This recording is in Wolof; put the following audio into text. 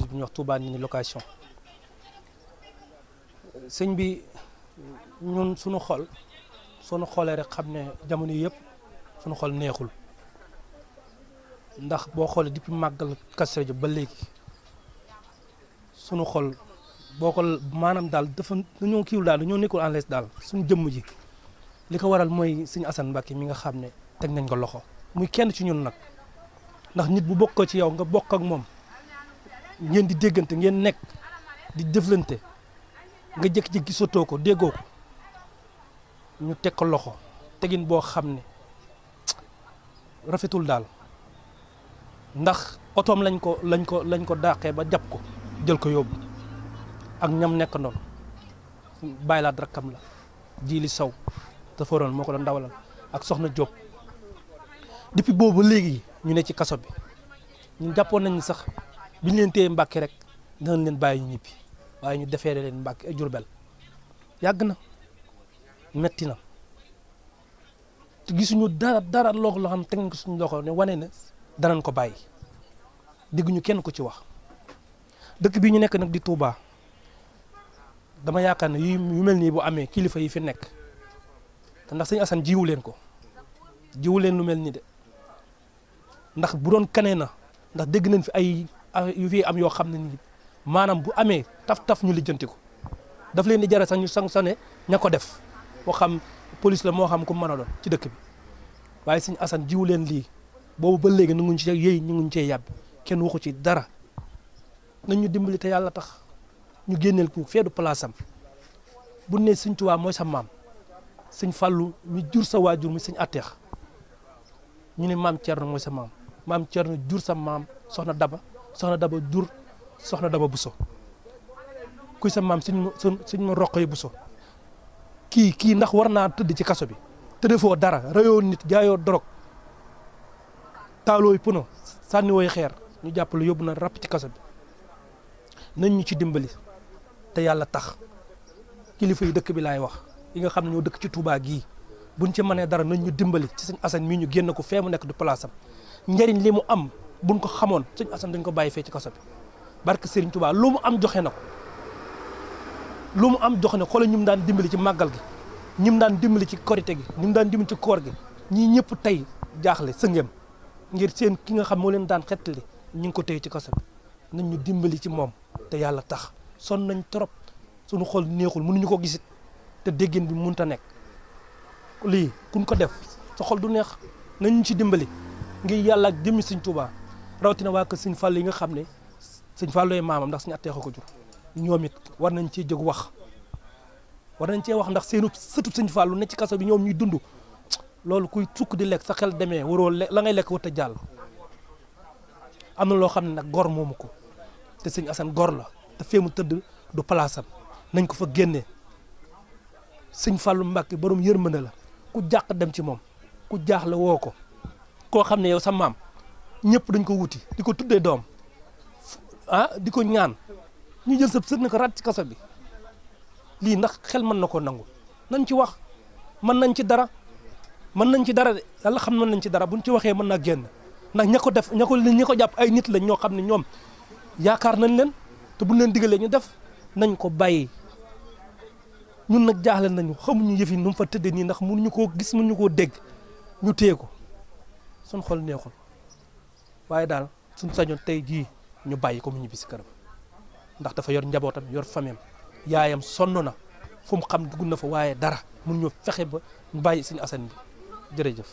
bu ñuy wax Touba ni location sëñ bi ñun suñu xoolee rek xam ne jamono yëpp suñu xol neexul ndax boo xoolee depuis màggal Kazu Rajab ba léegi suñu xol boo ko maanaam daal dañoo kiiwul daal dañoo nekkul en l'aise daal suñu jëmm ji li ko waral mooy sëñ Assane Mbacké mi nga xam ne teg nañ ko loxo muy kenn ci ñun nag ndax nit bu bokkoo ci yow nga bokk ak moom ngeen di déggante ngeen nekk di jëflante nga jékki-jékki gisatoo ko déggoo ko ñu teg ko loxo tegin boo xam ne rafetul daal ndax otoom lañ ko dàqee ba jàpp ko jël ko yóbbu ak ñam nekk ndoon bàyyi laat rakkam la Jili Sow te foroon moo ko doon ndawalal ak Soxna Diop depuis boobu léegi ñu ne ci kaso bi ñun jàppoon nañ sax biñ leen téye Mbàkke rek dinañ leen bàyyi ñu ñibbi waaye ñu defeere leen Mbàkke Jurbel yàgg na metti na te gisuñu dara loo xam teg nañ ko suñu loxo ne wane na danañ ko bàyyi digguñu kenn ku ci wax dëkk bi ñu nekk nag di Touba dama yaakaar ne yu mel nii bu amee kilifa yi fi nekk te ndax sëñ Assane jiwu leen ko jiwu leen lu mel nii de ndax bu doon kanee na ndax dégg nañ fi ay yu fi am yoo xam ne nii maanaam bu amee taf ñu lijjanti ko daf leen di jare sax ñu sanctionné ña ko def moo xam police la moo xam ku mën a doon ci dëkk bi waaye sëñ Assane jiwu leen lii boobu ba léegi nanguñ ci yéey ñu ngi cee yàbbi kenn waxu ci dara nañ ñu dimbali te yàlla tax ñu génneel ko feedu place am bu ne sëñ Tuubaa mooy sa maam sëñ Fallu mi jur sa waajur mi sëñ Atteex ñu ne maam Thierno mooy sa maam Thierno jur sa maam soxna Daba jur soxna Daba Buso kuy sa maam sëñ ma roq yi Buso kii ndax war naa tëdd ci kaso bi te defoo dara rayoo nit jaayoo dorog taalooy puno sànni wooy xeer ñu jàppale yóbbu na ràpp ci kaso bi nañ ñu ci dimbali te yàlla tax kilifa yi dëkk bi laay wax yi nga xam ne ñoo dëkk ci Touba gii buñ ci mënee dara nañ ñu dimbali ci sëñ Assane mii ñu génn ko fee mu nekk du place am njëriñ li mu am buñ ko xamoon sëñ Assane dañ ko bàyyi fee ci kaso bi barke Serigne Touba lu mu am joxe na ko lu mu am joxe na xoolal ñu mu daan dimbali ci màggal gi ñi mu daan dimbali ci korite gi ñi mu daan dimbali ci koor gi ñii ñëpp tey jaaxle sëngem ngir seen ki nga xam moo leen daan xettali ñu ngi ko téye ci kaso bi nañ ñu dimbali ci moom te yàlla tax son nañ trop suñu xol neexul mënuñu ko gisit te déggin bi mënut a nekk lii kuñ ko def sa xol du neex nañ ñu ci dimbali ngir yàlla ak jëmmi sëñ Touba rawatina waa kër sëñ Fall yi nga xam ne sëñ Fall looy maamam ndax suñu Atteex ko jur ñoom it war nañ cee jóg wax war nañ cee wax ndax seenu sëtu sëñ Fall ne ci kaso bi ñoom ñuy dund loolu kuy sukk di lekk sa xel demee waroo la ngay lekk war a jàll am na loo xam ne nag gor moomu ko te sëñ Assane gor la te fee mu tëdd du palaasam nañ ko fa génnee sëñ Fallu Mbàkke borom yërmande la ku jàq dem ci moom ku jaaxle woo ko koo xam ne yow sa maam ñëpp dañ ko wuti di ko tuddee doom di ko ñaan ñu jël sa sët na ko rat ci kaso bi lii ndax xel mën na koo nangu nañ ci wax mën nañ ci dara de yàlla xam nañ ci dara buñ ci waxee mën naa génn ndax ña ko def ña ko jàpp ay nit lañ ñoo xam ne ñoom yaakaar nañ leen te buñ leen digalee ñu def nañ ko bàyyi ñun nag jaaxle nañu xamuñu yëf yi nu mu fa tëddee nii ndax mënuñu koo gis mënuñu koo dégg ñu téye ko suñ xol neexul waaye daal suñ sañoon tey jii ñu bàyyi ko mu ñibbi si këram ndax dafa yor njabootam yor famem yaayam sonn na fu mu xam dugg na fa waaye dara mënuñu fexe ba ñu bàyyi suñu Assane bi jërëjëf